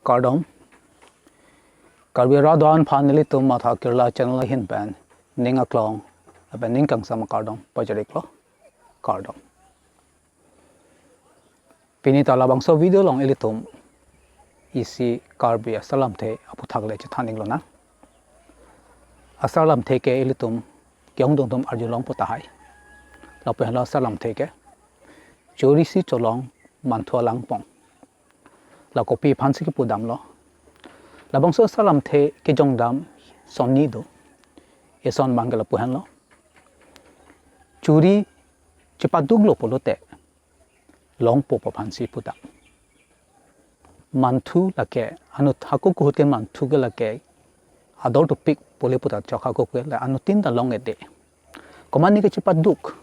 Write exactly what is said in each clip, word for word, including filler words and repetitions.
Kardom. Karbi arat do-an aphan ilitum Matha Kerala channel ahin pen ning aklong lapen ning kangsam akardom pajir-iklo. Kardom. Pini ta labangso video along ilitum isi Karbi asarlamthe aputhak le chethan-ik lonang. Asarlamthe ke ilitum ke-ongdung atum arjulongpo tahai. Lapu henlo asarlamthe ke, churi si cholong manthu alang pong. La kopi aphansi kipudamlo? Labangso asarlamthe kejongdam sonni do. Eson abang ke lapu henlo. Churi chepaduklo pulote longpo pu aphansi pudam. Manthu lake, anut hako ahut ke manthu ke lake ador tupik pule puta chok hako ke la anuttin ta long-et de. Komatne ke chepaduk,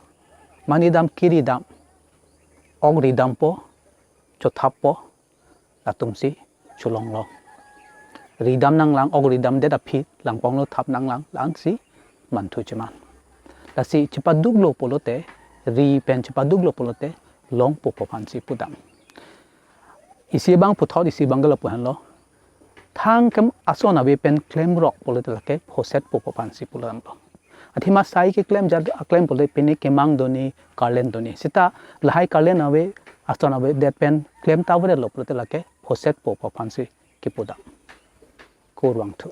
mani dam, kiri dam, ok ri dampo, chothappo, latumsi cholonglo. Ri dam nanglang, ok ri damdet aphi langponglo, thap nanglang, la-ansi manthu cheman. Lasi chepaduklo pulote, ri pen chepaduklo pulote longpo pu aphansi pudam. Isi abang puthot, isi abang ke lapu henlo. Thang kem ason ave pen klemrok pulote lake phosetpo pu aphansi pudamlo. Athema sai keklem ajat aklem pulote pine kemang doni, current doni. Seta lahai current ave, ason avedet pen klem ta avedet lo pulote lake phosetpo pu aphansi kipudam. Kurvangthu.